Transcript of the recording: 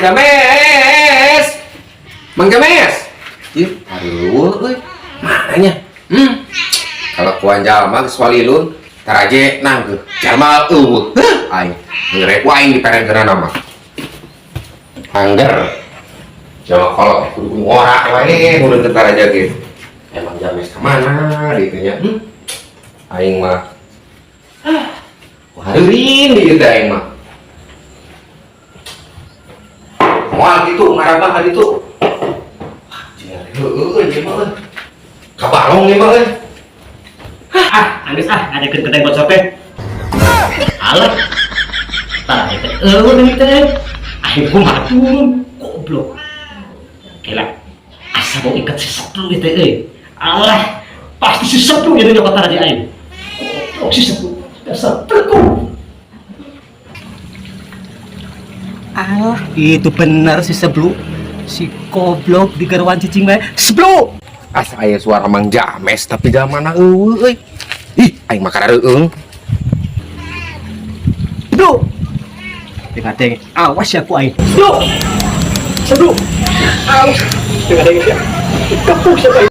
James. Mang James. Ih, aduh euy. Mana nya? Kalakuan jalma geus walilun, taraje nangkeuh. Jalma euweuh. Heuh, aing ngerek aing diperegeunana mah. Angger. Jalma kolot teh kudu ngora wae ngureun taraja ge. Emang James kemana ditu nya? Aing mah hareurin di ieu teh aing mah. Moal gitu ngarabah ka ditu. Ah, heueuh ieu mah euy. Kabalong ieu mah euy. Ah, anggeus ah, ngadekeun kedai bocor teh. Alah. Tah teh eueuh deui teh. Aing kumaha turun, goblok. Gila. Asa mau ikat si Seplu teh euy. Alah, pasti si Seplu yang nyokot taraje aing. Goblok si Seplu. Dasar telku. Alah, itu benar si Seblu. Si goblok di garwan cicing bae. Seblu. Asa aya suara Mang James tapi jalmana euweuh euy. Ih, aing mah karareueung. Seblu. Dengar-dengar, awas ya ku aing. Seblu. Seblu. Awas. Dengar-dengar ya. Kepuk siapa ini?